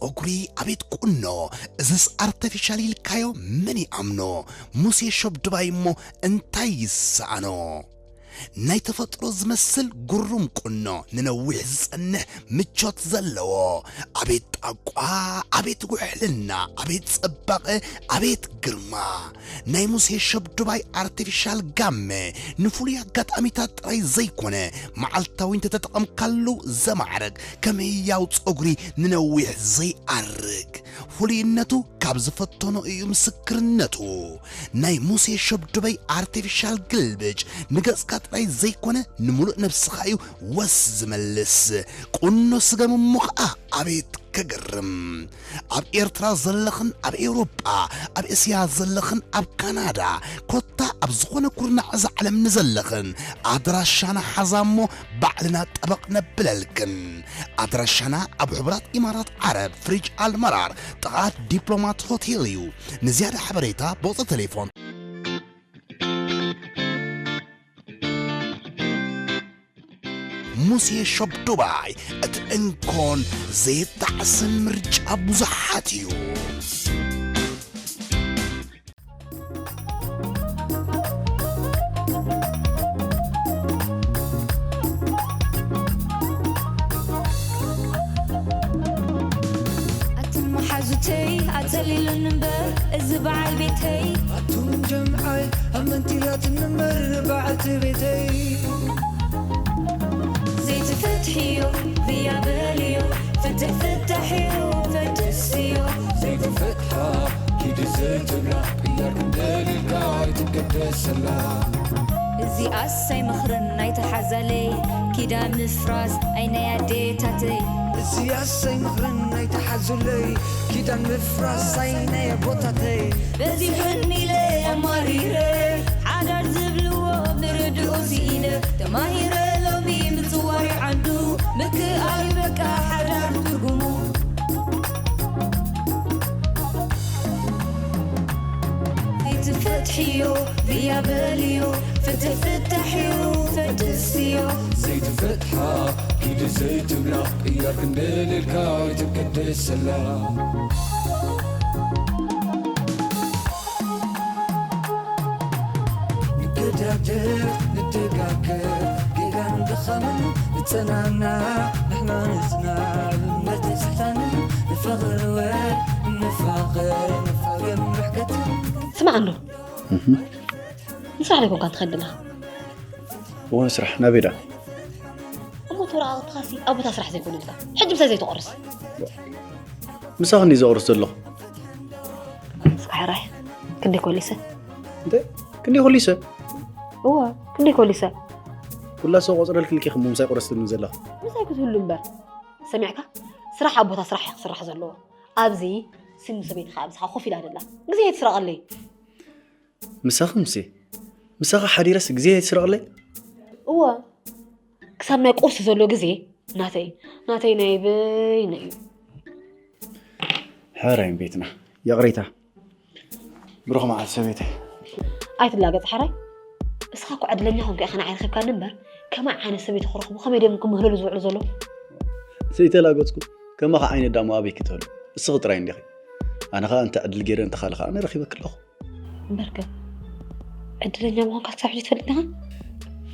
ጸጉሪ ኣቤት ቁኖ፣ እዝስ ኣርተፊሻል ኢልካዮ መን ይኣምኖ? ሙሴ ሸብድባይ እሞ እንታይ ይሰኣኖ? ናይ ተፈጥሮ ዝመስል ግሩም ቁኖ፣ ንነዊሕ ዝጸንሕ ምቾት ዘለዎ። ኣቤት ጣቋ፣ ኣቤት ውሕልና፣ ኣቤት ጽባቐ፣ ኣቤት ግርማ። ናይ ሙሴ ሸብድባይ ኣርቲፊሻል ጋመ ንፍሉይ ኣጋጣሚታት ጥራይ ዘይኮነ፣ መዓልታዊ እንተተጠቐምካሉ ዘማዕርግ፣ ከም ህያው ጸጉሪ ንነዊሕ ዘይኣርግ። ፍሉይነቱ ካብ ዝፈተኖ እዩ ምስክርነቱ። ናይ ሙሴ ሸብድበይ ኣርቲፊሻል ግልብጭ ንገጽካ ጥራይ ዘይኮነ ንምሉእ ነብስኻ እዩ ወስ ዝመልስ። ቁኖ ስገም እሞ ኸኣ ኣቤት ከገርም! ኣብ ኤርትራ ዘለኽን ኣብ ኤውሮጳ፣ ኣብ እስያ ዘለኽን ኣብ ካናዳ፣ ኮታ ኣብ ዝኾነ ኩርናዕ እዛ ዓለም ንዘለኽን ኣድራሻና ሓዛ እሞ ባዕልና ጠበቕ ነብለልክን። ኣድራሻና ኣብ ሕቡራት ኢማራት ዓረብ፣ ፍሪጅ ኣልመራር፣ ጥቓ ዲፕሎማት ሆቴል እዩ። ንዝያዳ ሓበሬታ ብቑጽሪ ቴሌፎን። ሙሴ ሾፕ ዱባይ፣ እቲ እንኮን ዘይጣዕስን ምርጫ ብዙሓት እዩ። ኣቱም መሓዙተይ ኣጸሊሉኒ እምበር እዚ በዓል ቤተይ። ኣቱም ጀምዓይ ኣመንቲላትኒ እምበር በዓልቲ ቤተይ። ዘይትፈትሕዮ ብያ በልዮ፣ ፍትሕ ፍታሕዮ ፈትስዮ። ዘይትፈትሓ ኪዲ ዘይትብላ፣ ቅያር ክንደልልካ ኣይትገደሰላ። እዚኣስ ኣይምኽርን ናይቲ ሓዛለይ፣ ኪዳን ምፍራስ ኣይ ናይ ኣዴታተይ። እዚኣስ ኣይምኽርን ናይቲ ሓዙለይ፣ ኪዳን ምፍራስ ኣይ ናይ ኣቦታተይ። በዚሑኒ ኢለ ኣማሪረ፣ ሓዳር ዝብልዎ ምርድኡ ስኢነ፣ ተማሂረ ሎሚ ምጽዋር ዓዱ፣ ምክኣል በቃ ሓዳር ትርጉሙ። ዘይትፈትሕዮ ብያ በልዮ፣ ፍትሕ ፍታሕዮ ፈትስዮ። ዘይትፈትሓ ኪዲ ዘይትብላ፣ ቅያር ክንደልልካ ኣይትገደሰላ። ንገዳደፍ ንደጋገፍ፣ ጌጋን ድኻምን ንጸናናዕ፣ ንሕና ንጽናዕ፣ እምነት ንስሕታንን ንፋቐር ወድ ንፋቐር፣ ንፋቐር ምሕከትን። ስማዕ እንዶ፣ እህ። ንስራሕ ዶ ኣይኮንካን ትኸይድ ዘለኻ? እወ፣ ንስራሕ። ናበይ ደኣ? እሞ እቲ ወረቓቕትኻሲ ኣብ ቦታ ስራሕ ዘይኮነልካ፣ ሕጂ ምሳይ ዘይትቆርስ? ምሳኺ እንድየ ዘቑርስ ዘለኹ። እስከ ሕራይ፣ ክንደይ ኮሊሰ? እንተ፣ ክንደይ ኮሊሰ? እወ፣ ክንደይ ኮሊሰ? ኩላ ሰብ ቆጽረልኪ ኢኺ እሞ ምሳይ ቁረሲ ትብልኒ ዘለኺ? ምሳይ ክትህሉ እምበር። ሰሚዕካ? ስራሕ ኣብ ቦታ ስራሕ እዩ ክስራሕ ዘለዎ። ኣብዚ ስሙ ሰበይትኻ ኣብዝኻ ኮፍ ኢላ ደላ። ግዜ ኣይትስረቐለይ። ምሳኺ ሙሴ፣ ምሳኺ ሓዲረስ ግዜ ኣይትስረቕለይ? እወ፣ ክሳብ ናይ ቁርሲ ዘሎ ግዜ ናተይ፣ ናተይ ናይ በይነይ እዩ። ሕራይ ቤትና፣ ይቕሬታ። ብሩኽ መዓልቲ ሰበይተይ። ኣይትላገጽ ሕራይ። እስኻ እኮ ዕድለኛ ኮንካ ኢኻ ንዓይ ረኺብካኒ እምበር፣ ከማይ ዓይነት ሰበይቲ ክረኽቡ ከመይ ድዮም ክምህለሉ ዝውዕሉ ዘለዉ? ዘይተላገጽኩ፣ ከማኻ ዓይነት ዳሞ ኣበይ ክትህሉ? እስኺ ጥራይ እንዲኺ። ኣነ ኸኣ እንተ ዕድል ገይረ እንተኻልኻ ኣነ ረኺበኪ ኣለኹ። እምበርከ ዕድለኛ ምዃንካ ክሳብ ሕጂ ትፈልጥ ዲኻ?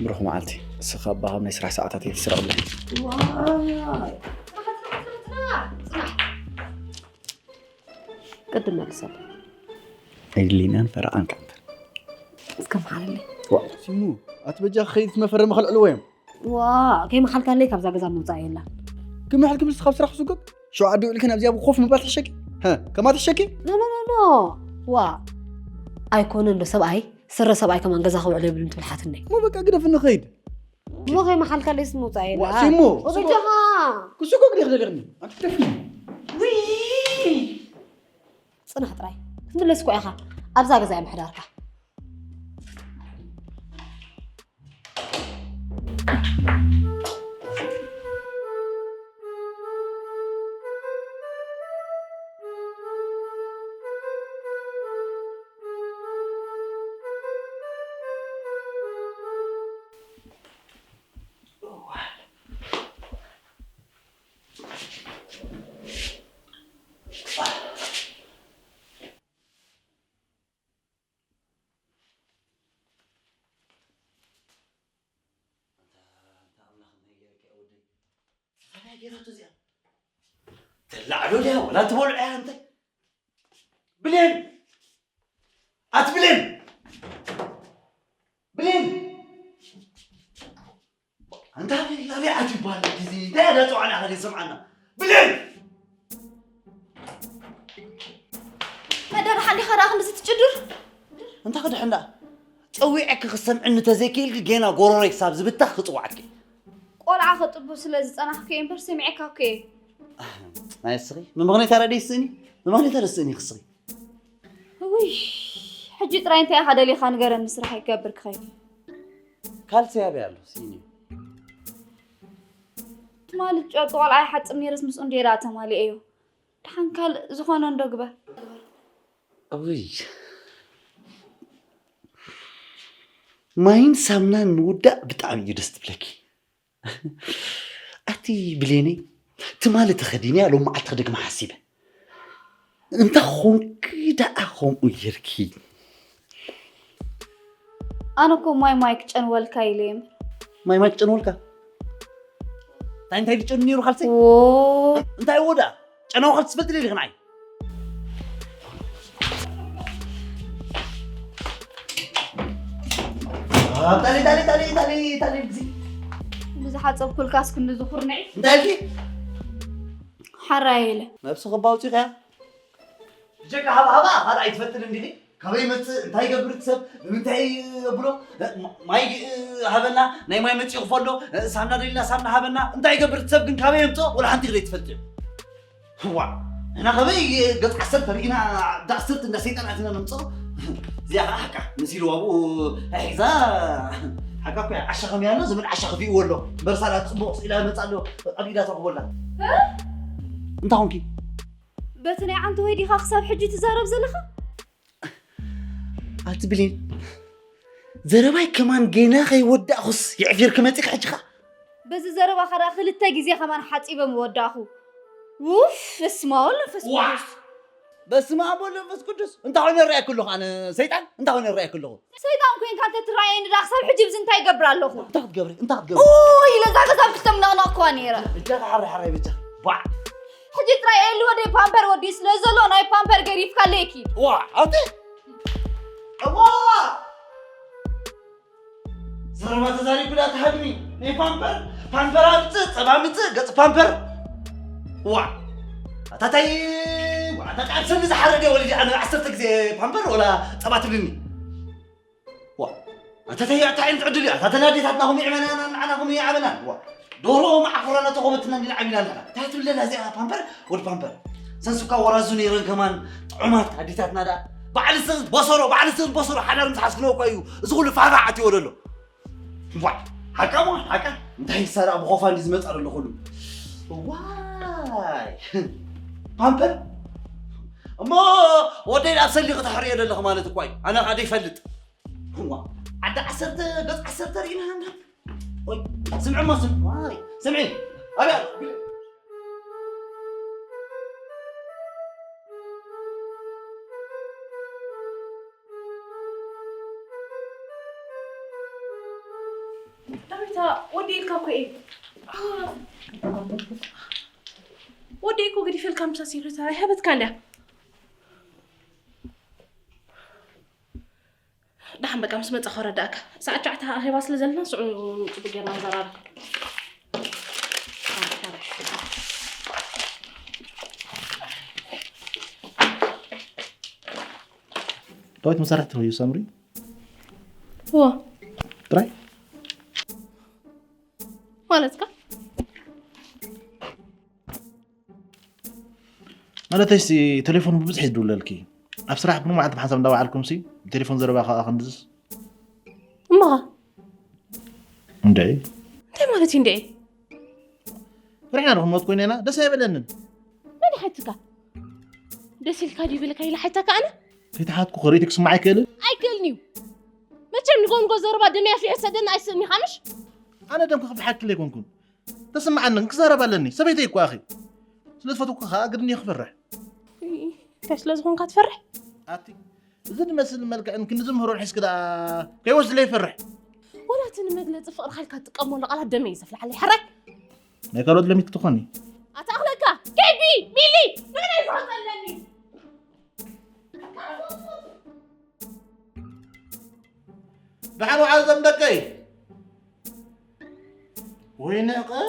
ብሩኽ መዓልቲ። እስኻ እባ ካብ ናይ ስራሕ ሰዓታት ኣይትስረቕለይ። ዋይ! ቅድም መልሰለይ። ኣይድልየናን ፈረቓን ከኣ እምበር። እስከ መሓለለይ። ዋ፣ ሲሙ፣ ኣቲ በጃ ከይድ መፈረሚ ከልዕልዎ እዮም። ዋ፣ ከይመሓልካለይ ካብዛ ገዛ ምውጻእ የላን። ክምሕል ክብልስ ካብ ስራሕ ክስጎግ? ሽዑ ዓዲ ውዒልክን ኣብዚኣ ኮፍ ምባል ትሕሸኪ? ሀ፣ ከማ ትሕሸኪ? ኖ፣ ኖ፣ ኖ፣ ኖ። ዋ፣ ኣይኮነን ዶ ሰብኣይ፣ ስረ ሰብኣይ ከማን ገዛ ክውዕል የብሉን ትብል ሓትነይ። እሞ በቃ ግደፍኒ ከይድ። እሞ ከይመሓልካለይስ ምውጻእ የላ። ዋ፣ ሲሙ፣ ኦ፣ በጃኻ። ክስጎግ ዲኺ ደሊኽኒ? ኣንቲ ግደፍኒ። ውይ! ጽናሕ ጥራይ። ክትምለስ እኮ ኢኻ። ኣብዛ ገዛ እያ ምሕዳርካ። ጌራቶ እዚኣ። ተላዕሎ ድያ ወላ ትበልዖ እያ እንተ? ብሌን! ኣቲ ብሌን! ብሌን! ኣንታ ኣበይ ኣበይ ዓት ይበሃል ግዜ እንታይ እያ ዳፅዋዕና ከደ ሰምዓና? ብሌን! መደረ ሓሊኻ ደኣ ክንድዚ ትጭድር? እንታይ ክድሕን ደኣ? ፀዊዐኪ ክሰምዕኒ ተዘይክኢልኪ ጌና ጎሮሮይ ክሳብ ዝብተኽ ክፅዋዕኪ። ቆልዓ ከጥቡ ስለ ዝጸናሕኩ እየ እምበር ሰሚዐካ እኮ እየ። ናይ እስኺ ምምኽኔታ ረድኢ ስእኒ ምምኽኔታ ረስእኒ ክስኺ። ውይ፣ ሕጂ ጥራይ እንታይ ኢኻ ደሊኻ ንገረኒ፣ ስራሕ ይገብር ክኸይድ። ካልሲ ኣበይ ኣሎ? ስእኒ። ትማሊ ጨርቂ ቆልዓ ይሓጽብ ነይረስ ምስኡ እንድየ ደኣ ተማሊኤዮ። ደሓን ካልእ ዝኾነ እንዶ ግበር። ውይ፣ ማይን ሳምናን ምውዳእ ብጣዕሚ እዩ ደስ ትብለኪ። ኣቲ ብሌነይ፣ ትማሊ ተኸዲነያ ሎም መዓልቲ ክደግማ ሓሲበ። እንታይ ኾንኪ ደኣ ከምኡ ጌርኪ? ኣነ እኮ ማይ ማይ ክጨንወልካ ኢለ እየ እምበር። ማይ ማይ ክጨንወልካ? እንታይ እንታይ ዝጨኑ ነይሩ ካልሰይ? ዎ። እንታይ እዎ ደኣ? ጨናዊ ካልሲ ትፈልጢ ዶ ኢኺ ንዓይ? ጣሊ ጣሊ ጣሊ ጣሊ ጣሊ ግዜ ብዝሓፀብኩልካስ ክንዲ ዝኹርንዒ እንታይ ኢልኪ? ሓራይ ኢለ። ነብሲ ክባ ኣውፂእካያ? ብጀካ ሃባ ሃባ ካልእ ኣይትፈልጥን እንዲኺ? ካበይ ይመፅእ? እንታይ ይገብር እቲ ሰብ? ንምንታይ የብሎ? ማይ ሃበና፣ ናይ ማይ መፂኡ ክፈሎ፣ ሳምና ደሊና ሳምና ሃበና። እንታይ ይገብር እቲ ሰብ ግን ካበይ የምፅኦ? ወላ ሓንቲ ግዜ ትፈልጥ እዋ፣ ንሕና ከበይ ገፅ ዓሰርተ ርኢና እንዳ ዓሰርተ እንዳ ሰይጣን ኣትና ነምፅኦ። እዚኣ ከዓ ሓቃ መሲልዋ ብኡ ሒዛ ሓቃ እኮ እያ። ዓሻ ከመይ ኣሎ? ዘመድ ዓሻ ከፊእዎ ኣሎ። በርሳላ ፅቡቕ ስኢላ መፃ ኣሎ። ኣብ ኢዳ ተቕቦላ። እንታይ ኾንኪ? በቲ ናይ ዓንተ ወይ ዲኻ ክሳብ ሕጂ ትዛረብ ዘለኻ? ኣቲ ብሌን፣ ዘረባይ ከማን ገና ከይወዳእኹስ የዕፊርኪ መጺኺ ሕጂ ኸኣ? በዚ ዘረባኻ ደኣ ክልተ ግዜ ከማን ሓጺበ ምወዳእኹ። ውፍ፣ በስመ ኣብ ወወልድ ወመንፈስ ዋ! ቅዱስ። በስመ ኣብ ወወልድ ወመንፈስ ቅዱስ። እንታይ ኾይነ ይረኣየኪ ኣለኹ ኣነ ሰይጣን? እንታይ ኾይነ ይረኣየኪ ኣለኹ? ሰይጣን ኮይንካ እንተ ትረኣየኒ ደኣ ክሳብ ሕጂ ብዚ እንታይ ይገብር ኣለኹ? እንታይ ክትገብሪ? እንታይ ክትገብሪ? ኡይ፣ ኢለ እዛ ገዛ ኣብ ክልተ ምነቕነቕክዋ ነይረ። ብጃኻ ሓራይ ሓራይ ብጃኻ። ቧዕ! ሕጂ ጥራይ ኤሊ ወደይ ፓምፐር ወዲኡ ስለ ዘሎ ናይ ፓምፐር ገዲፍካለይ ኪድ። ዋ፣ ኣቲ! እዋ! ዘረባ ተዛሪብኩ ደኣ ትሃድሚ። ናይ ፓምፐር፣ ፓምፐር ኣምጽእ፣ ጸባ ኣምጽእ፣ ገጽ ፓምፐር። ዋ! ኣታታይ፣ ዋ፣ ኣታታይ፣ ኣብ ሰኒ ዝሓረደ ወሊዲ ኣነ ዓሰርተ ግዜ ፓምፐር ወላ ጸባ ትብልኒ። ዋ፣ ኣታ ተይ፣ ኣታ እንታይ ዕድል እዩ? ኣታ ተን ኣዴታትና ኹም ይዕበናና፣ ንዓና ኹም ይዓበናን። ዋ፣ ዶሮ መዓኮራና ተኾበትና እንዲና ዓቢና ኣለና። እንታይ ትብለና እዚኣ ፓምፐር? ወዲ ፓምፐር። ሰንሱካ ወራዙ ነይረን ከማን ጥዑማት ኣዴታትና ደኣ። ባዕሊ ስን በሰሮ፣ ባዕሊ ስን በሰሮ ሓዳር ምስ ሓስክነው እኮ እዩ። እዚ ኩሉ ፋፋ ኣትዮ ዘሎ። ዋ፣ ሓቃ ሞ፣ ሓቃ። እንታይ ይሳራ ብኾፋ እንዲ ዝመጻ ዘሎ ኩሉ። ዋይ። ፓምፐር? እሞ ወደይ ናብ ሰሊኺ ተሕርዮ ዘለኺ ማለት እኮ እዩ። ኣነ ኸኣ ደይፈልጥ። እዋ፣ ዓዲ ዓሰርተ፣ ገጽ ዓሰርተ ርኢና እንዳ። ኦይ፣ ስምዒ እሞ ስም-፣ ዋይ፣ ስምዒ። ኣብያ። ዳዊታ፣ ወዲ ኢልካ እኮ እየ። ወዲ እኮ ገዲፈልካ ምሳ ሲሉ ተራ ይሃበትካ እንዳ። ደሓን በቃ ምስ መጻ ከረዳእካ። ሰዓት ትሽዓተ ኣኼባ ስለ ዘለና ስዑ ጽቡቅ ጌርና ንዘራረብ። ዳዊት መሳርሕቲ ነው ሳምሪ? እዎ። ጥራይ? ማለትካ? ማለተይሲ፣ ቴሌፎን ብብዝሒ ይድውለልኪ። ኣብ ስራሕ ብንመዓልቲ ብሓንሳብ እንዳወዓልኩምሲ፣ ብቴሌፎን ዘረባ ከኣ ክንድዝስ? እሞ ኸ? እንደ እንታይ ማለት እዩ እንደ ፈሪሕና ዶ ክንሞት ኮይና ኢና? ደስ ኣይበለንን። መን ይሓትካ? ደስ ኢልካ ድዩ ይብለካ ኢለ ሓተካ ኣነ? ከይተሓትኩ ክርእይኪ ክስማዕ ኣይክእልን? ኣይክእልን እዩ። መቸም ንጎ ንጎ ዘረባ ደመይ ኣፍሊሑ ሰደኒ ኣይስእን ኢኻ ምሽ? ኣነ ደም ክኽፍሓክል ኣይኮንኩን። ተስምዓኒ፣ ክዛረብ ኣለኒ። ሰበይተይ እኮ ኢኺ። ስለ ዝፈትውኪ ከኣ ግድን እየ ክፈርሕ። እንታይ ስለ ዝኾንካ ትፈርሕ? ኣቲ፣ እዚ ዝመስል መልክዕን ክንዲ ዝምህሮን ሒዝኪ ደኣ ከይወስድለይ ይፈርሕ። ወላ እቲ ንመግለጺ ፍቕርኻ ኢልካ ትጥቀመሉ ቃላት ደመይ እዩ ዘፍልሓለይ። ሕራይ! ናይ ካልኦት ለሚት ክትኾኒ። ኣታኽለካ፣ ኬቢ፣ ሚሊ፣ ንሕና ይዝኸተለኒ። ደሓን ውዓል ዘም ደቀይ። ወይነ ቀ-፣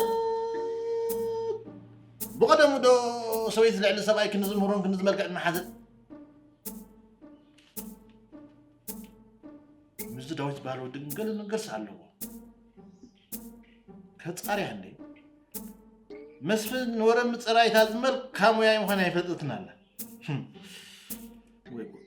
ብቐደሙ ዶ ሰበይቲ ልዕሊ ሰብኣይ ክንዚ ምህሮን ክንዚ መልክዕ መሓዘት? ምስዚ ዳዊት ዝበሃል ወዲ ግን ገለ ነገርስ ኣለዎ። ከጻርያ እንዴ? መስፍን ወረ ምጽራይታ ዝመል ካሙያይ ምዃን ኣይፈልጥትን ኣላ። ህም። ወይ ጉድ።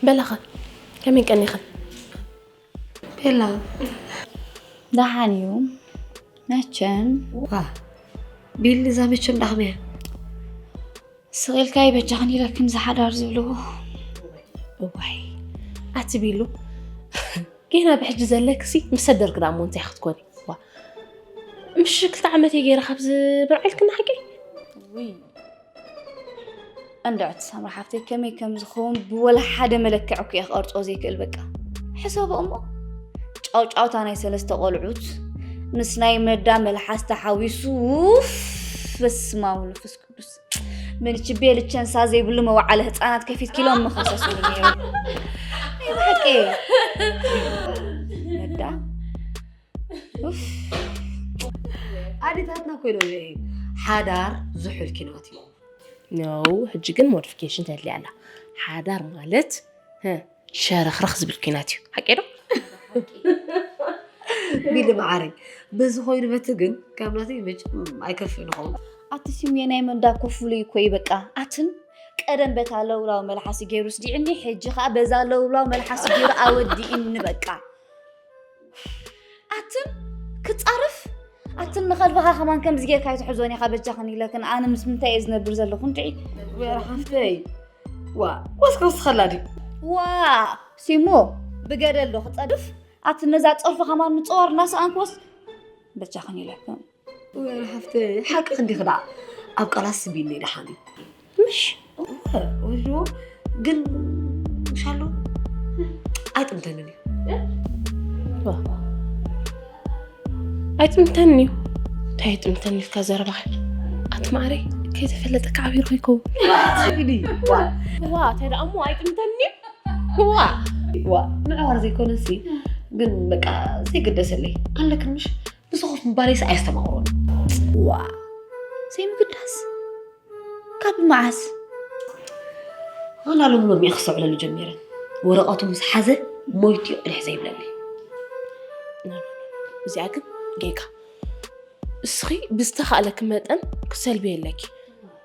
በላኸ ከመይ ቀኒኸን? ቤላ፣ ደሓን እዩ መቸም። ዋ፣ ቢል እዛ መቸም ዳኽመያ? ስቕ ኢልካ ይበጃኽን ኢለክን ዝሓዳር ዝብልዎ። እዋይ፣ ኣቲ ቢሉ፣ ጌና ብሕጂ ዘለክሲ ምስ ሰደርክ ደኣ እሞ እንታይ ክትኮኒ? ዋ፣ ምሽ ክልተ ዓመት እየ ገይረ ካብ ዝብርዐልክና ሓቂ? ውይ፣ እንድዕቲ ሳምራ ሓፍተይ ከመይ ከም ዝኸውን ብወላ ሓደ መለክዕ እኮ እየ ክቐርጾ ዘይክእል። በቃ ሕሰቦ እሞ፣ ጫውጫውታ ናይ ሰለስተ ቆልዑት ምስ ናይ መዳ መልሓስ ተሓዊሱ፣ ውፍ፣ በስመ ኣብ ወመንፈስ ቅዱስ። ምን ችቤ ልቸንሳ ዘይብሉ መዋዕለ ህፃናት ከፊት ኪሎም መኸሰሱ ነይሩ። ናይ ብሓቂ መዳ፣ ኡፍ። ኣዴታትና ኮይኖም ሓዳር ዝሑል ኪናት እዩ። ኖ፣ ሕጂ ግን ሞዲፊኬሽን ተድልያ ኣላ። ሓዳር ማለት፣ ህ፣ ሸረኽረኽ ዝብል ኪናት እዩ። ሓቂ ዶ? ቢሊ መዓረይ፣ በዚ ኮይኑ በቲ ግን ካብ ናተይ መቸም ኣይከፍእ ንኸውን። ኣቲ ሲሙየ ናይ መንዳ ኮፍሉ እኮ እዩ በቃ። ኣትን ቀደም በታ ለውላው መልሓስ ገይሩ ስዲዕኒ፣ ሕጂ ኸኣ በዛ ለውላው መልሓስ ገይሩ ኣወዲእኒ በቃ። ኣትን ክጻርፍ፣ ኣትን ንኸልብኻ ከማን ከምዚ ጌርካ ኣይትሕዞን ኢኻ በጃኽን ኢለክን። ኣነ ምስ ምንታይ እየ ዝነብር ዘለኹ እንድዒ? ወይ ሓፍተይ፣ ዋ፣ ወስከ ውስኸላ ድዩ? ዋ፣ ሲሙ፣ ብገደል ዶ ክጸድፍ? ኣቲ ነዛ ጸርፊ ከማን ምጽዋር እናሰኣንኩ ወስ-፣ በጃኽን ኢለክን። ወይ ሓፍተይ፣ ሓቂ ክንዲኺ ደኣ ኣብ ቃላት ስቢኒ ደሓን እዩ። ምሽ? እወ፣ ወልድዎ ግን ምሽ ኣሎ ኣይጥምተንን እዩ። ዋ። ኣይጥምተንን እዩ። እንታይ ኣይጥምተን ኢልካ ዘረባኻ? ኣቲ ማዕረይ፣ ከይተፈለጠካ ዓቢርካ ይከውን። ኢዲ፣ ዋ። ዋ፣ እንታይ ደኣ እሞ ኣይጥምተንን እዩ? ዋ። ዋ፣ ምዕዋር ዘይኮነሲ፣ ግን በቃ ዘይግደሰለይ። ኣለክን ምሽ? ብዝኾፍ ምባለይስ ኣየስተማቕሮን። ዋ፣ ዘይምግዳስ? ካብ መዓስ? ኣነ ሎሚ ሎሚ እየ ክስተውዕለሉ ጀሚረ። ወረቐቱ ምስ ሓዘ ሞይቱ እዩ ቅድሕ ዘይብለኒ። እዚኣ ግን ጌጋ። እስኺ ብዝተኻእለኪ መጠን ክሰልብየለኪ።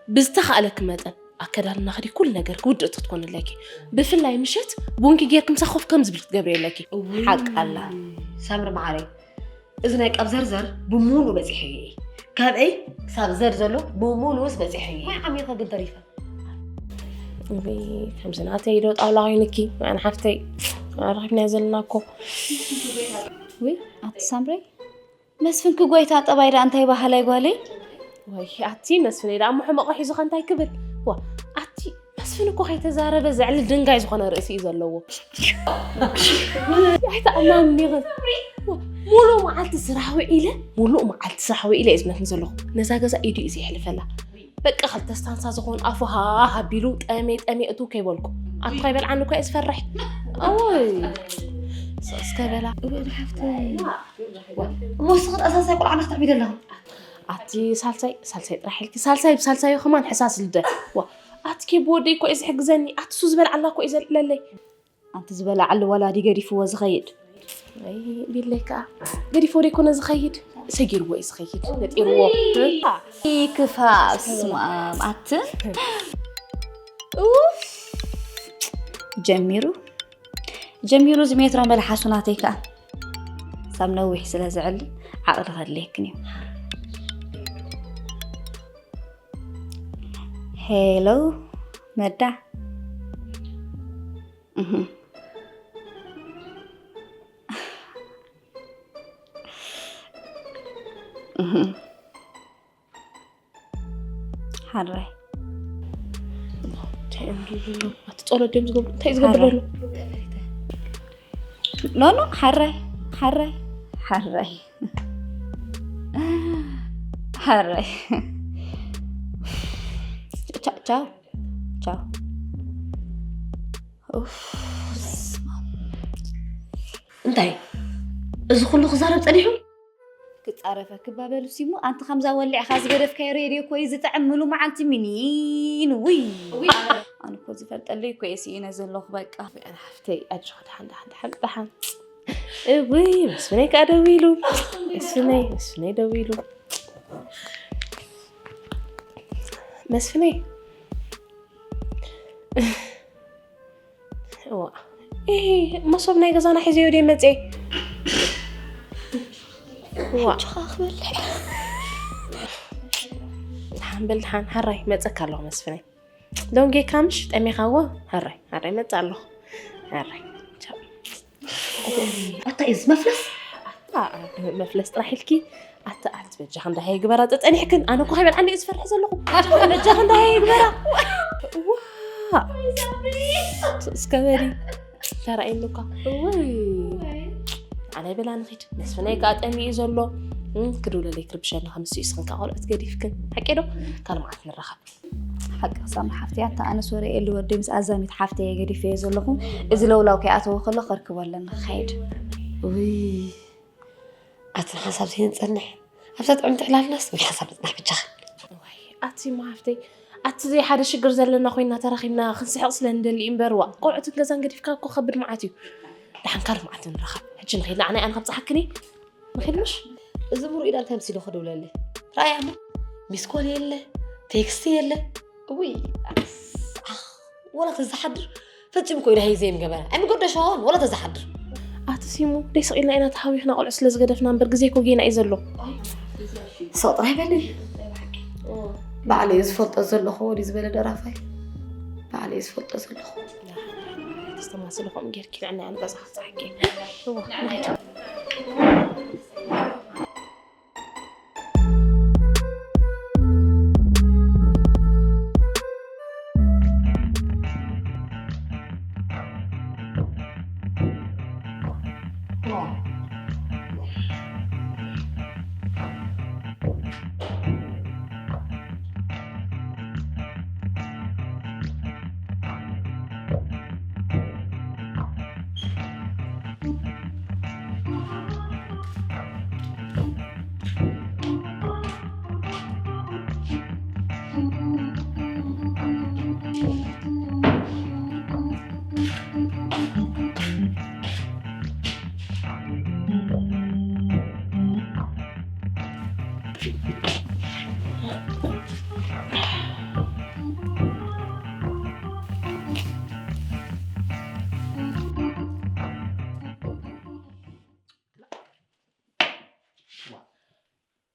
ብዝተኻእለኪ መጠን ኣከዳድናኺ ኩሉ ነገርኪ ውድእቲ ክትኮኒ ኣለኪ። ብፍላይ ምሸት ቡንኪ ጌርኪ ምሳኺ ኮፍ ከም ዝብል ክትገብሪ ኣለኪ። እውይ፣ ሓቅ ኣላ። ሳምሪ መዓረይ፣ እዚ ናይ ቀብ ዘርዘር ብሙሉእ በጺሐዮ እየ። ካብአይ ክሳብ ዘር ዘሎ ብሙሉእስ በጺሐዮ እየ። ማይ ዓሚኸ ግን ተሪፈ። እውይ፣ ከምዚ ናተይ ዶ ጣውላ ኮይንኪ? ኣነ ሓፍተይ፣ ረኺብናዮ ዘለና እኮ። ውይ፣ ኣቲ ሳምረይ፣ መስፍንኪ ጎይታ ጠባይ ደኣ እንታይ በሃላይ ጓለይ? ወይ ኣቲ መስፍነይ ደኣ እሞ ሕመቆ ሒዙ ከ እንታይ ክብል? ዋ፣ ኣቲ መስፍን እኮ ከይተዛረበ ዘዕሊ ድንጋይ ዝኾነ ርእሲ እዩ ዘለዎ። ኣይተኣማምኒኽን። ዋ፣ ሙሉእ መዓልቲ ስራሕ ውዒለ፣ ሙሉእ መዓልቲ ስራሕ ውዒለ እየ ዝብለክን ዘለኹ። ነዛ ገዛ ኢዱ እዩ ዘየሕልፈላ። በቃ ክልተ ስታንሳ ዝኾን ኣፉ ሃ ኣቢሉ ጠሜ ጠሜ እቱ ከይበልኩ። ኣቱ ከይበልዓኒ እኮ እየ ዝፈርሕ። ኣወይ። ሰ-፣ እስከ በላ። እወ፣ ሓፍተይ። እሞ እስኺ ተኣሳሳይ ቆልዓ ናኽትዕቢ ዘለኹ። ኣቲ ሳልሳይ፣ ሳልሳይ ጥራሕ ኢልኪ። ሳልሳይ ብሳልሳዩ ከማን ሕሳስ ልደ። ዋ፣ ኣቲ ኬቢ ወደይ እኮ እዩ ዝሕግዘኒ። ኣቲ እሱ ዝበልዓላ እኮ እዩ ዘልዕለለይ። ኣንቲ ዝበልዓሉ ወላዲ ገዲፍዎ ዝኸይድ። ኣይ፣ ቢለይ ከኣ ገዲፍዎ ደይኮነ ዝኸይድ፣ ሰጊርዎ እዩ ዝኸይድ፣ ነጢርዎ። ይክፋ፣ ስማ፣ ኣትን። ኡፍ! ጀሚሩ፣ ጀሚሩ እዚ ሜትሮ መልሓሱ ናተይ ከኣ። ሳብ ነዊሕ ስለ ዝዕሊ ዓቕሊ ከድልየክን እዩ። ሄሎ፣ መዳ። እህ። እህ። ሓራይ። እንታይ እዮም ዝብሉ? ኣቲ ጸሎት ድዮም ዝገብሩ? እንታይ እዩ ዝገብር ዘሎ? ኖ ኖ ሓራይ ሓራይ ሓራይ ሓራይ። ቻ- ቻው ቻው። ኡፍ፣ ስማ። እንታይ እዚ ኩሉ ክዛረብ ጸኒሑ? ክጻረፈ ክባበሉ ሲሙ ኣንቲ ከምዛ ወሊዕኻ ዝገደፍካዮ ሬድዮ እኮ እዩ ዝጥዕም። ምሉ መዓልቲ ሚኒን ውይ። ኣነ እኮ ዝፈልጠለይ እኮ እየ ስኢነ ዘለኹ በቃ። ኣነ ሓፍተይ ኣጆኺ ደሓን ደሓን ደሓን ደሓን። እውይ መስፍነይ ከዓ ደው ኢሉ። መስፍነይ መስፍነይ ደው ኢሉ። መስፍነይ እዋ እ መሶብ ናይ ገዛና ሒዘዮ ደይ መፅየ እዋ ክበልዕ ድሓን በል ድሓን ሓራይ መፀካ ኣለኹ መስፍነይ ዶንጌካ ምሽ ጠሚኻዎ ሓራይ ሓራይ መፀ ኣለኹ ሓራይ ቻው ኣታ እዩ መፍለስ መፍለስ ጥራሕ ኢልኪ ኣታ ኣንቲ በጃኻ እንዳሃየ ግበራ ተፀኒሕክን ኣነ እኮ ከይበልዓኒ እየ ዝፈርሕ ዘለኹ በጃኻ እንዳሃየ ግበራ ዋ እስከ በሊ ተራእየኒ እኳ እውይ ኣነ በላ ንኺድ መስፍነይ ከዓ ጠሚኡ ዘሎ ክድውለለይ ክርብሸኒ ከምስ እስኽን ከዓ ቆልዑት ገዲፍክን ሓቂ ዶ ካልእ መዓት ንራኸብ ሓቂ ክሳማ ሓፍተይ ኣታ ኣነስ ወረ ኤሊ ወደይ ምስ ኣዛሚት ሓፍተይ ገዲፈዮ ዘለኹ እዚ ለውላው ከይኣተወ ከሎ ከርክቦ ኣለና ክኸይድ ውይ ኣትን ሓሳብ ዘይንፀንሕ ኣብዛ ጥዕምቲ ዕላልናስ ወይ ሓሳብ ንፅናሕ ብቻኻ ኣቲ ማሓፍተይ ኣቲ ዘይ ሓደ ሽግር ዘለና ኮይና ተራኺብና ክንስሕቕ ስለ ንደሊ እምበር ዋ ቆልዑትን ገዛን ገዲፍካ እኮ ከብድ መዓት እዩ ደሓንካ ርምዓት ንረኸብ ሕጂ ንኸይድ ንዓናይ ኣነ ከምፅሓክኒ ንኸይድ ምሽ እዚ ምሩኢዳ እንታይ ምሲሉ ክድውለለይ ረኣያ እሞ ሚስኮል የለ ቴክስቲ የለ እውይ ኣስ- ኣኽ፣ ወላ ተዝሓድር ፈጺሙ እኮ ኢዳ ሂዘ የምገበረ ኣይምገደሾን ወላ ተዝሓድር ኣቲ ሲሙ ደይ ስቕ ኢልና ኢና ተሃዊኽና ቆልዑ ስለ ዝገደፍና እምበር ግዜ እኮ ጌና እዩ ዘሎ ስቕ ጥራይ በሊ ባዕለይ ዝፈልጦ ዘለኹ ወዲ ዝበለ ደራፋይ ባዕለይ ዝፈልጦ ዘለኹ ተስተማስልኹም ጌርኪ ንዕና ንገዛ ክፀሓቂ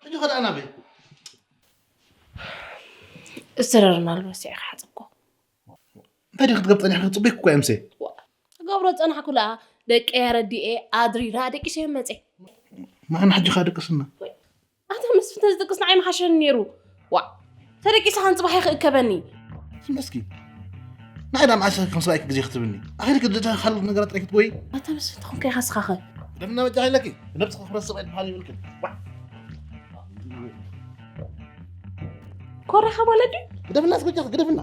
ሕጂ ኸ ደኣ ናበይ? ዝተረርናሉ ረሲዐ ክሓፅብኮ እንታይ ዲ ክትገብ ፀኒሕካ ክፅበይኩ እኮ እየ ምሴ ክገብሮ ፀናሕኩ ለኣ ደቀይ ኣረዲኤ ኣድሪራ ደቂሰ እዮም መፀ ንዓና ሕጂ ኸ ደቅስና ኣታ መስፍን ተዝጥቅስ ንዓይ ምሓሸኒ ነይሩ። ዋእ ተደቂሰ ከን ፅባሕ ይኽእከበኒ። ዝም በስኪ። ንዓይ ዳ መዓስ ከም ሰብኣይኪ ግዜ ክትብኒ። ኣኺልኪ ደጃ ካልእ ነገራት ጥራይ ክትጎይ። ኣታ መስፍን ተኾንካ ኢኻ ስኻኸ። ደምና በጃ ኢለኪ። ብነብስኺ ክብረት ሰብኣይ ትበሃሊ ይብልክን። ዋእ። ኮራኻ ማለት ድዩ? ግደፍና እስኪ በጃኺ ግደፍና።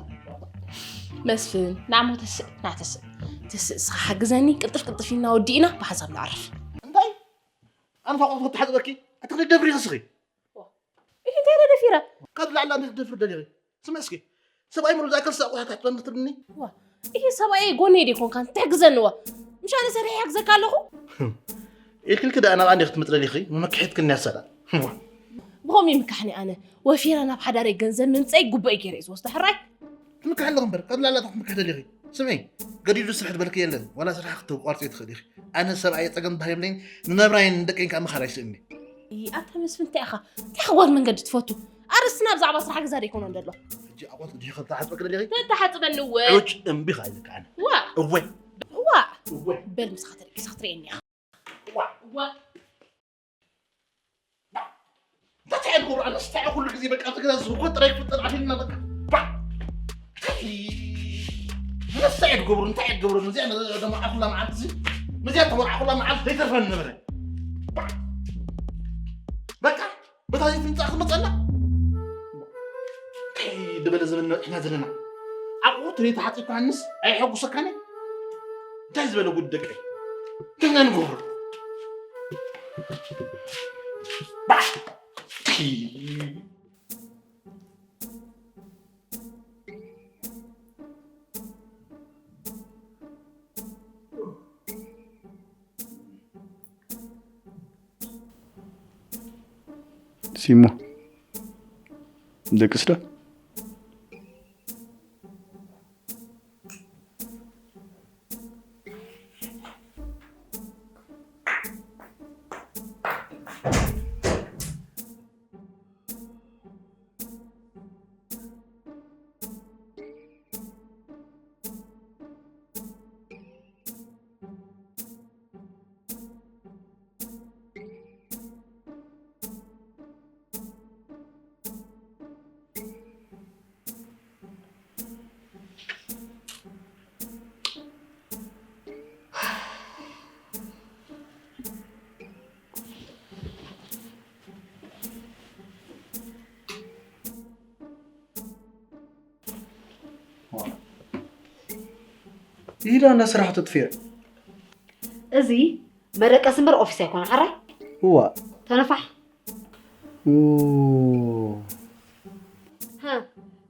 መስፍን ንዓሞ ተስእ ንዓ ተስእ ተስእ እስኻ ሓግዘኒ ቅልጥፍ ቅልጥፍ ኢልና ወዲእና ብሓንሳብ ነዕርፍ። እንታይ? ኣነ ፋቆ ክትሓጽበኪ ኣቲ ክትደፍሪ ክስኺ ኢሂ እንታይ ደፊረ ካብ ላዕላ እንታይ ክትደፍሪ ደሊኺ ስምዒ እስኪ ሰብኣይ ምሉ ዝኣከል ሰብኣይ ኣቑሑት ክትበኒ ክትብልኒ ኢሂ ሰብኣይ ጎነይ ዶ ይኮንካ እንታይ ግዘንዋ ምሽ ኣነ ሰሪሐ ይሕግዘካ ኣለኹ ኢልክልኪ ደኣ ናብኣ እንዲኺ ትምጥለሊኺ መመክሒትክን እያ ሰላ ብኸምኡ ይምካሕኒ ኣነ ወፊረ ናብ ሓዳረይ ገንዘብ ምምፀይ ጉበይ ገይረ እዩ ዝወስዶ ሕራይ ትምካሕ ኣለኺ እምበር ካብ ላዕላ ክትምክሕ ደሊኺ ስምዒ ገዲዱ ስርሒ ዝበልኪ የለን ዋላ ስራሕ ክትቋርፂ ትኽእል ኢኺ ኣነ ሰብኣየ ፀገም ባህ የብለይን ንነብራይን ንደቀይን ከዓ ምኻድ ኣይስእኒ ኣታ መስፍን እንታይ ኢኻ እንታይ ሓጓል መንገዲ ትፈቱ ኣርስትና ብዛዕባ ስራሕ ገዛ ዶ ይኮኖ እንደሎ ሕጂ ኣቆት ድዩ ከብታ ሓፅበክ ደሊኺ ተተሓፅበኒ እወ ዑጭ እምቢ ኻ ኢልካ ኣነ ዋ እወ ዋ እወ በል ምሳኻ ተደቂሳ ክትርእየኒ ኢኻ ዋ ዋ ዳ ኣይትገብሩ፣ ኣነስ እንታይ ኩሉ ግዜ በቃ ኣብዚ ገዛ ዝህኮት ጥራይ ክፍጠር ኣፊልና በቃ። ባ! ኣይ! ኣነስ እንታይ እየ ትገብሩ፣ እንታይ እየ ትገብሩ? ነዚኣ ተመርዓ ኩላ መዓልቲ እዚ፣ ነዚኣ ተመርዓ ኩላ መዓልቲ ዘይተርፈኒ ነበረ። ባ! በቃ፣ በታ ዘይትምጻእ ክትመጸና? እንታይ ዝበለ ዘመን ኢና ዘለና? ኣብኡ ትርኢት ሓጺብካ ሃንስ ኣይሐጉሰካን እዩ? እንታይ ዝበለ ጉድ ደቀይ? እንታይ ኢና ንገብሮ? ባ! ሲሞ፣ ደቅስ ዶ? ኢዳ እንዳ ስራሕ ተጥፊአ። እዚ መደቀሲ እምበር ኦፊስ ኣይኮነን፣ ሓራይ? እዋ። ተነፋሕ። ኡ። ሃ፣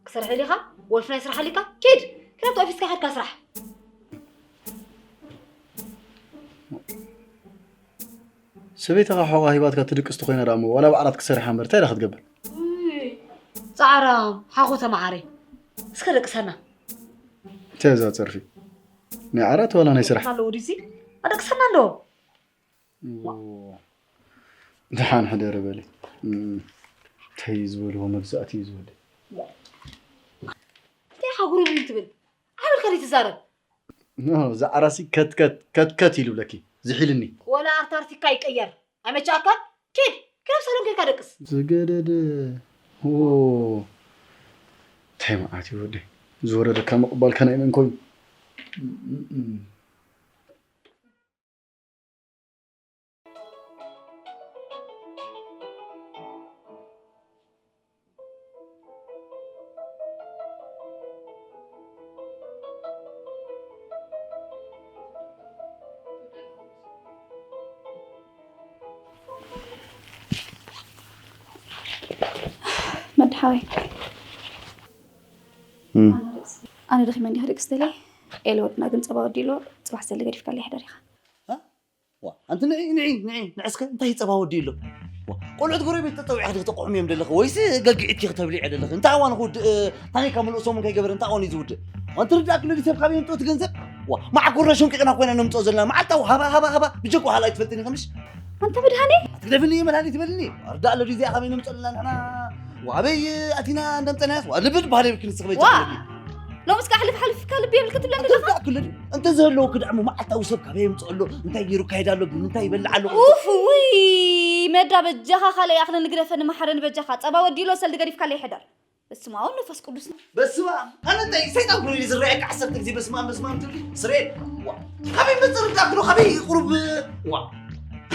ክሰርሕ ኢኻ? ወልፊ ናይ ስራሕ ኣሊካ? ኪድ፣ ኪድ ኣብቲ ኦፊስካ ኸድካ ስራሕ። ሰበይትኻ ሕቖኣ ሂባትካ ትድቅስ ተኾይና ደኣ እሞ፣ ዋላ ብዓራት ክትሰርሓ እምበር፣ እንታይ ደኣ ክትገብር? ውይ፣ ጻዕራም፣ ሓኾ ተመዓሪ። እስከ ደቅሰና። እንታይ እዛ ጸርፊ? ናይ ዓራት ዋላ ናይ ስራሕ? ኣለዎ ድዩ እዚ? ኣደቅሰና ኣለዎ። ኦ፣ ደሓን ሕደሪ በሊ። እም፣ እንታይ እዩ ዝበልዎ መግዛእቲ እዩ ዝወደ። እንታይ ኢኻ ጉርር ትብል? ዓብልካ ድዩ ትዛረብ? ኖ፣ እዛ ዓራሲ ከትከት፣ ከትከት ኢሉ ብለኪ። ዝሒልኒ። ወላ ኣርታርቲካ ይቀየር። ኣይመቻእካን? ኪድ፣ ኪድ ኣብ ሳሎን ኬድካ ደቅስ። ዝገደደ። ኦ፣ እንታይ መዓት እዩ ወደይ። ዝወረደካ ምቕባልካ ናይ መን ኮይኑ? እም፣ እም፣ እም። መድሓወይ፣ እም። ኣነ ደኺመ እንዲኻ ደቂ ስተለይ። ኤለ ወድና ግን ጸባ ወዲ ኢሎ፣ ጽባሕ ዘለ ገዲፍካለይ ሕደር ኢኻ። ዋ፣ ኣንቲ ንዒ፣ ንዒ፣ ንዒ፣ ንዕስከ እንታይ ጸባ ወዲ ኣሎ? ዋ፣ ቆልዑት ጎረቤት ተጸዊዕካ ዲኺ ተቆሕምዮም ደለኺ? ወይስ ገግዒትኪ ክተብሊዐ ደለኺ? እንታይ ኣዋን ክውድእ፣ ታኒካ ምሉእ ሰሙን ከይገበረ እንታይ ኣዋን እዩ ዝውድእ? ኣንቲ ርዳእ ክልል ሰብ ካበይ የምጽኦ እቲ ገንዘብ? ዋ፣ መዓኮርና ሸንቂቕና ኮይና ነምጽኦ ዘለና። መዓልታዊ ሃባ፣ ሃባ፣ ሃባ፣ ብጀካ ሃላ ኣይትፈልጥን ኢኺ ምሽ? ኣንተ መድሃኔ? ኣትግደፍኒ እየ መድሃኒት ይበልኒ። ኣርዳ ኣሎ ድዚኣ ካበይ ነምጽኦ ኣለና ንሕና? ዋ፣ ኣበይ ኣቲና እንደምጸናያስ? ዋ፣ ልብል ባህል የብልክን ንስኺ በጃ ዋ! ክለኪ። ሎምስ ከኣ ሕልፍ ሓልፍካ ልቢ የብልካ ትብለኒ ኣለኻ? ኣትርዳእ ክልል። እንተ ዝህልወኪ ደኣ እሞ መዓልታዊ ሰብ ካበይ የምጽኦ ኣሎ? እንታይ ገይሩ ይካየድ ኣሎ? ብምንታይ ይበልዕ ኣሎ? ኡፍ፣ ውይ፣ መዳ በጃኻ ካልእ ይኣኽለኒ ግደፈኒ መሓረኒ በጃኻ። ጸባ ወዲ ኢሎ ሰልዲ ገዲፍካለይ ሕደር። በስመ ኣብ ወመንፈስ ቅዱስ። በስመ ኣብ። ኣነ እንታይ ሰይጣን ኮይኑ እዩ ዝረኣየካ ዓሰርተ ግዜ በስመ ኣብ፣ በስመ ኣብ ትብሊ? ስሬ። ዋ። ካበይ መጽእ ርዳእ ክሎ፣ ካበይ ቁሩብ፣ ዋ።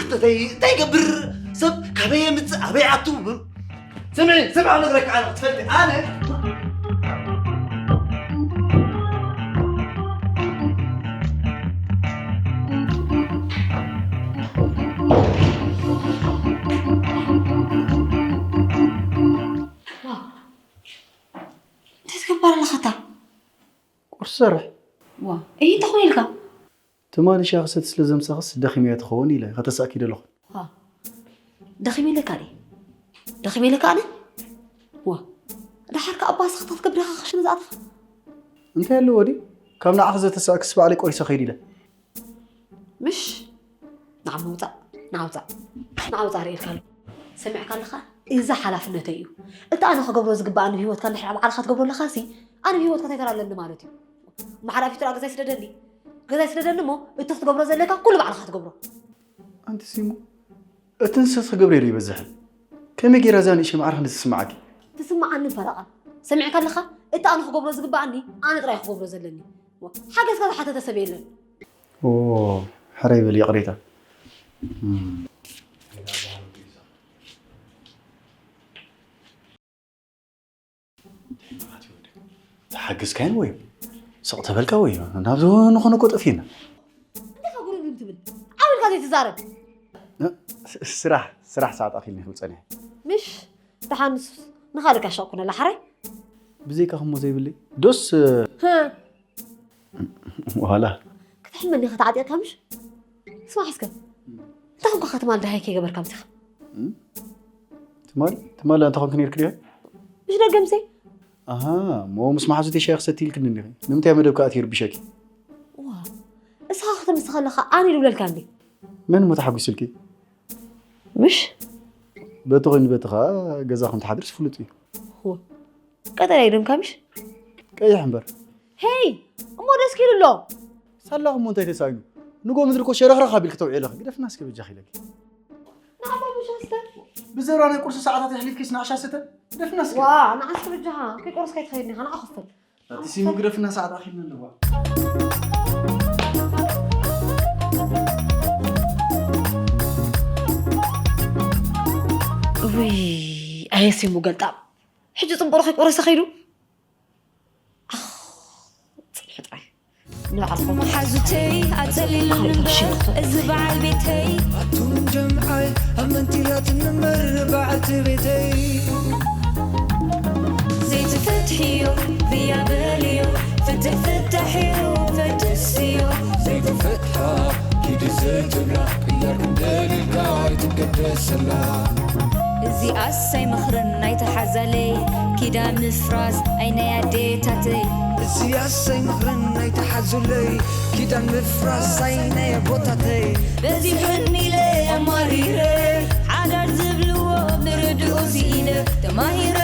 እንታይ፣ እንታይ ይገብር ሰብ? ካበይ የምጽእ? ኣበይ ኣቱ? ስምዒ፣ ስምዒ፣ ክነግረካ ኣነ ክትፈልጢ፣ ኣነ እንታይ ትገብር ኣለኻ እታ? ቁርሲ ሰርሕ። ዋ፣ እይ፣ እንታይ ኾነ ኢልካ? ትማሊ ሻሂ ክሰቲ ስለ ዘምሳኽስ ደኺመያ ትኸውን ኢለ ከተሳእኪ ደለኹ። ዋ፣ ደኺመ ኢለካ ድየ? ደኺመ ኢለካ ኣነ? ዋ፣ ደሓር ከኣ ኣባስኻ ክትገብር ኢኻ ክሽነ ዝኣተኻ? እንታይ ኣለዎ ድዩ? ካብ ንዓኺ ዘተሳእክስ ባዕለይ ቆሪሰ ከይድ ኢለ። ምሽ? ንዓ ምውጻእ፣ ንዓ ውጻእ፣ ንዓ ውጻእ ርእየልካ ኣለኹ። ሰሚዕካ ኣለኻ? እዚ ሓላፍነተይ እዩ። እቲ ኣነ ክገብሮ ዝግባኣኒ ብህይወትካ እንድሕር ባዕልኻ ትገብሮ ኣለኻሲ፣ ኣነ ብህይወትካ እንታይ ተራ ኣለኒ ማለት እዩ? እምበሓር ኣፊቱ ደኣ ገዛ ይስደደኒ። ገዛ ይስደደኒ እሞ፣ እቲ ክትገብሮ ዘለካ ኩሉ ባዕልኻ ትገብሮ። ኣንቲ ሲሙ፣ እቲ ንሰት ክገብር እዩ ይበዝሕ። ከመይ ገይራ እዛ ንእሽቶ ማዕረ ክንዲ ትስምዓኪ? ትስምዓኒ ፈረቓ። ሰሚዕካ ኣለኻ? እቲ ኣነ ክገብሮ ዝግብኣኒ ኣነ ጥራይ ክገብሮ ዘለኒ። ዋ፣ ሓገዝካ ዝሓተተ ሰብ የለን። ኦ፣ ሕራይ በል፣ ይቕሬታ። እም። ተሓገዝካዮን ወይ ስቕ ተበልካ ወይ ናብ ዝኾነ እኮ ጠፊእና። እንታይ ካብ ጉርምርም ትብል? ዓው ኢልካ ዘይትዛረብ። ስ- ስራሕ ስራሕ ሰዓት ኣኺልኒ ክብል ጸኒሐ። ምሽ ደሓን ንሱስ ንኻልእ ጋሻ ኩነላ ሓራይ። ብዘይካ ክሞ ዘይብለይ ዶስ ህ፣ ዋላ ክትሕመኒ ኢኻ ተዓጢቕካ ምሽ? ስማዕ እስከ። እንታይ ኮንካ ትማል ደሃይ ከይገበርካ ምሲኻ? ትማል ትማል እንታይ ኮንክ ነይርክ ድያ? ምሽ ደገምሰይ? ኣሃ እሞ ምስ መሓዙተይ ሻሂ ክሰቲ ኢልክኒ እንዲኺ። ንምንታይ መደብ ከኣ ትይርብሸኪ? ዋ፣ እስኻ ክትምስ ከለኻ ኣነ ድብለልካ እንዲ። መን እሞ ተሓጒስልኪ? ምሽ? በቲ ኮይኑ በቲ ኸኣ ገዛ ከም ትሓድርስ ፍሉጥ እዩ። ዋ፣ ቀጠልያ እዩ ደምካ ምሽ? ቀይሕ እምበር። ሄይ፣ እሞ ደስ ኪሉ ኣሎ። ሳላኹ እሞ እንታይ ተሳኢኑ? ንጎ ምድሪ እኮ ሸረኽረኽ ኣቢልኪ ተውዕዮ ኣለኺ። ግደፍና እስኪ በጃኺ ኢለኪ። ንዓባ ምሽ ኣስተ። ብዘራ ናይ ቁርሲ ሰዓታት የሕሊፍኪስ ንዓሻ ስተ? ግደፍና እስኪ። ዋ፣ ንዓስኪ በጃኻ። ከይቆረስካ ኣይትኸይድኒ ኢኻ፣ ንዓ ክፈል። ኣቲ ሲሙ ግደፍና ሰዓት ኣኺልና ኣለዋ። እውይ ኣየ ሲሙ ገልጣም ሕጂ ጽንበሩ ከይቆረሰ ከይዱ ኣኽ፣ ጽንሑ ጥራይ ንባዕልኹም መሓዙተይ ኣጸሊሉኒ እዚ በዓል ቤተይ ኣቱም ጀምዓይ ኣብ መንቲላት ንመር በዓልቲ ቤተይ ዘይትፈትሕዮ ብያ በልዮ ፍትሕ ፍታሕዮ ፈትስዮ ዘይትፈትሓ ኪዲ ዘይትብላ ቅያር ክንደልልካ ኣይትገደሰላ እዚኣስ ኣይመኽርን ኣይትሓዛለይ ኪዳን ምፍራስ ኣይ ናይ ኣዴታተይ እዚኣስ ኣይመኽርን ኣይትሓዙለይ ኪዳን ምፍራስ ኣይ ናይ ኣቦታተይ በዚሑኒ ኢለ ኣማሪረ ሓዳር ዝብልዎ ምርድኡ ስኢነ ተማሂረ